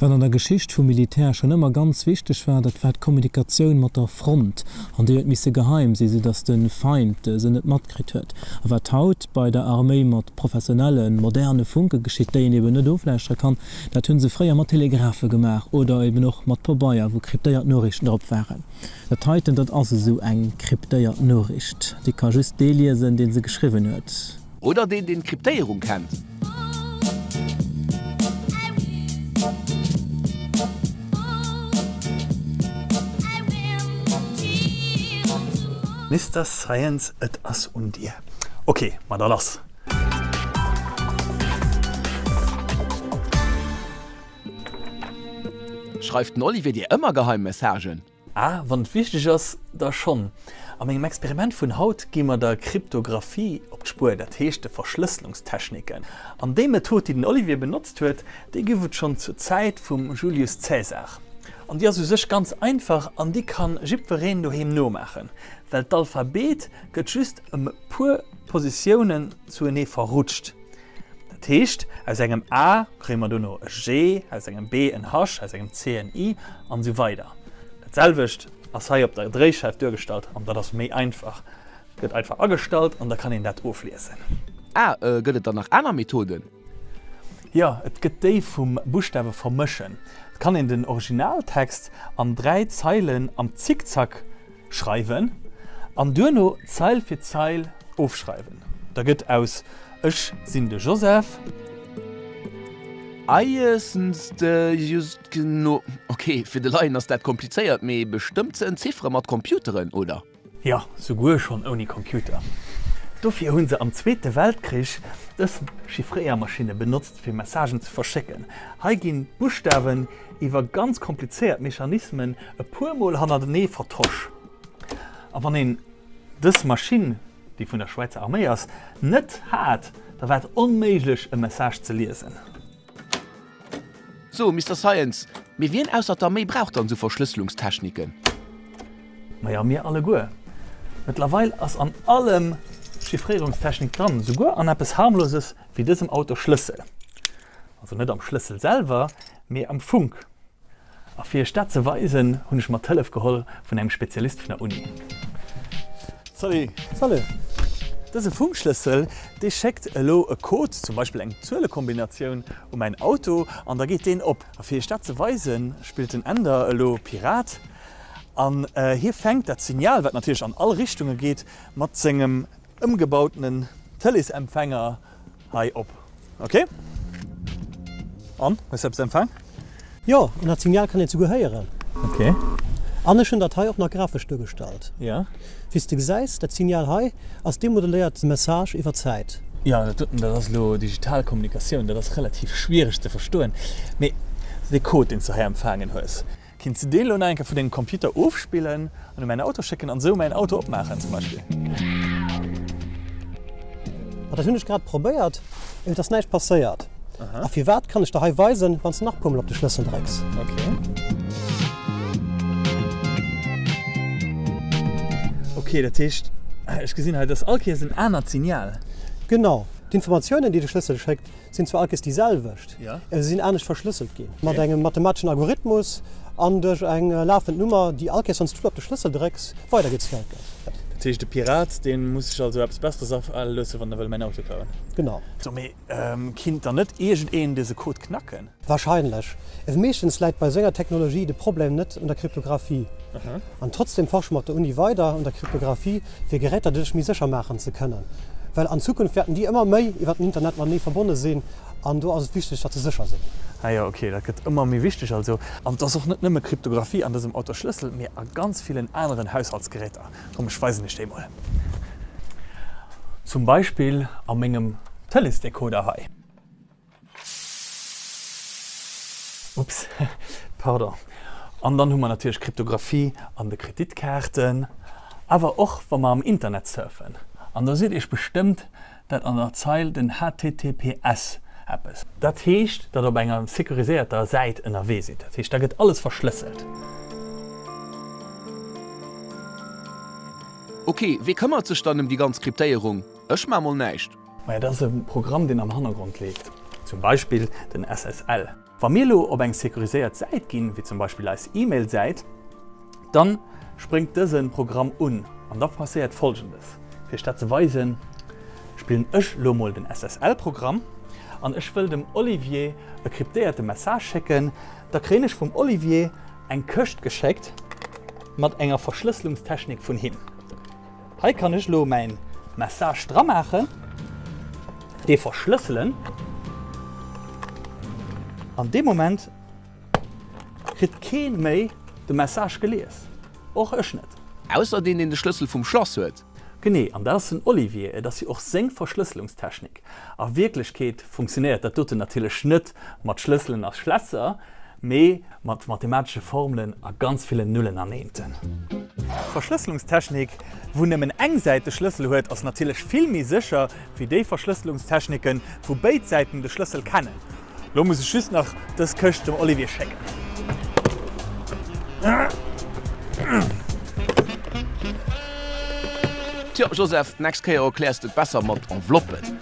Wat an der Geschicht vum Militär schonn ëmmer ganz wichteg war, dat war d'Kommunikatioun mat der Front. An déi huet misse geheim sinn, soudatt de Feind se net matkritt huet. A wat haut bei der Arméi mat professionellen, moderne Funke geschitt, déi een eben net oflauschtere kann, dat hu se fréier mat Telegraphe gemaach oder eben och mat Pabeier, wou kryptéiert Noriichten drop waren. Dat heiten, dat ass esou eng kryptéiert Noriicht. Déi ka just dee liesen, dee se geschriwwen huet. Oder deen, deen d'Kryptéierung kennt. Mister Science, et ass un dir. Ok, ma da lass! Schreift den Olivier dir ëmmer geheim Messagen? A, Wann et wichteg ass, da schonn. A mengem Experiment vun haut gi mer der Kryptographie op d'Spuer, dat heescht de Verschlësselungstechniken. An déi Method, déi den Olivier benotzt huet, déi gouf et schonn zur Zäit vum Julius Caesar. An déi ass u sech ganz einfach an déi kann jiddwereen doheem nomaachen, well d'Alphabet gëtt just ëm e puer Positiounen zuenee verrutscht. Dat heescht, aus engem A kréie mer dono e G, aus engem B en H, aus engem C en I an esou weider. Dat selwecht ass hei op der Dréischeif duergestallt an dat ass méi einfach. Gëtt einfach agestallt an da kann een dat ofliesen. A, Gëtt et dann nach aner Methoden? Jo, et gëtt déi vum Buschtawe vermëschen. Et kann een den Originaltext an 3 Zeilen am Zickzack schreiwen an duerno Zeil fir Zeil ofschreiwen. Da gëtt aus Ech sinn de Joseph. Ok, fir de Laien ass dat komplizéiert, mee bestëmmt ze entziffere mat Computeren, oder? Jo, souguer schonn ouni Computer. Dofir hu se am Zweete Weltkrich dës Chiffréiermaschinne benotzt, fir Messagen ze verschécken. Hei ginn d'Buschtawen iwwer ganz komplizéiert Mechanismen e puer Mol hannertenee vertosch. A wann een dës Maschinn, déi vun der Schwäizer Arméi ass, net hat, da war et onméiglech e Message ze liesen. So, Mister Science, mee wien ausser d'Arméi brauch dann esou Verschlësselungstechniken? Maja, mir alleguer. Mëttlerweil ass an allem Chiffréierungstechnik dran, souguer an eppes harmloses wéi dësem Autoschlëssel. Also net am Schlëssel selwer, mee am Funk. A fir iech dat ze weisen, hunn ech mer d'Hëllef geholl vun engem Spezialist vun der Uni. Salut! Salut! Dëse Funkschlëssel, dee schéckt elo e Code, zum Beispill eng Zuelekombinatioun, u mäin Auto an da geet deen op. A fir iech dat ze weisen, spillt den Änder elo Pirat an hie fänkt dat Signal, wat natierlech an all Richtunge geet, mat sengem ëmgebautenen Tëleesempfänger Hei op. Ok. An? Hues de eppes empfaang? Jo, an dat Signal kann een souguer héieren. Ok. An ech hunn dat hei och nach grafesch duergestallt. Jo. Wéi s de gesäis, dat Signal hei ass demoduléiert Message iwwer Zäit. Jo, dat doten, dat ass elo digital Kommunikatioun, dat ass relativ schwiereg ze verstoen. Mee dee Code, deen s de hei empfaangen hues, Kinns de deen elo nach eng Kéier vu dengem Computer ofspillen an u mäin Auto schécken an esou mäin Auto opmaachen zum Beispill? Ma dat hunn ech grad probéiert, et ass näischt passéiert. A firwat kann ech der hei weisen, wann s de nach puer mol op de Schlëssel drécks. Ok. Ok, dat heescht, ech gesinn hei, dat ass all Kéiers en anert Signal. Genau. D'Informatiounen, déi de Schlëssel schéckt, sinn zwar all Kéiers déi selwecht, mä se sinn anescht verschlësselt ginn, mat engem mathemateschen Algorithmus an duerch eng lafend Nummer, déi all Kéiers, wann s du op de Schlëssel drécks, weidergezielt gëtt. Dat heescht, de Pirat, dee muss sech also eppes Besseres afale loossen, wann e wëll mäin Auto klauen? Genau. So, mee kinnt dann net iergendeen dëse Code knacken? Wahrscheinlech. Meeschtens läit bei esou enger Technologie de Problem net un der Kryptographie. An trotzdem forsche mer op der Uni weider un der Kryptographie, fir Geräter doduerch méi sécher maachen ze kënnen. Well an Zukunft wäerten déi ëmmer méi iwwer den Internet matenee verbonne sinn an do ass et wichteg, datt se sécher sinn. Ah jo, ok, dat gëtt ëmmer méi wichteg also. An et ass och net nëmme Kryptographie an dësem Autoschlëssel, mee a ganz villen aneren Haushaltsgeräter. Komm, ech weisen iech déi mol. Zum Beispill a mengem Tëleesdecoder hei. Ups, pardon. An dann hu mer natierlech Kryptographie an de Kreditkaarten, awer och wa mer am Internet surfen. An da seet iech bestëmmt dat an der Zeil den HTTPS eppes. Dat heescht, datt der op enger securiséierter Säit ënnerwee sidd. Dat heescht, da gëtt alles verschlësselt. Ok, wee këmmert sech dann ëm déi ganz Kryptéierung? Ech maa mol näischt. Maja, dat ass e Programm, deen am Hannergrond leeft. Zum Beispill den SSL. Wa mir elo op eng securiséiert Säit ginn, wéi zum Beispill eis E-Mail-Säit, dann spréngt dëse Programm un an da passéiert Folgendes. Fir iech dat ze weisen, spillen ech elo mol den SSL-Programm an ech wëll dem Olivier e kryptéierte Message schécken. Da kréien ech vum Olivier eng Këscht geschéckt mat enger Verschlësselungstechnik vun him. Hei kann ech elo mäin Message dra maachen, dee verschlësselen an dee Moment kritt kee méi de Message gelies, och ech net. Ausser deen, deen de Schlëssel vum Schlass huet. Genee, an dat ass den Olivier. Et ass jo och seng Verschlësselungstechnik. A Wierklechkeet funktionéiert dat doten natierlech net mat Schlësselen a Schlässer, mee mat mathematesche Formelen a ganz villen Nullen an Eenten. D'Verschlësselungstechnik, wou nëmmen eng Säit de Schlëssel huet, ass natierlech vill méi sécher wéi déi Verschlësselungstechniken, wou béid Säiten de Schlëssel kennen. Lo muss ech just nach dës Këscht dem Olivier schécken. Tjo Joseph, d'nächst Kéier erkläers de et besser mat Enveloppen.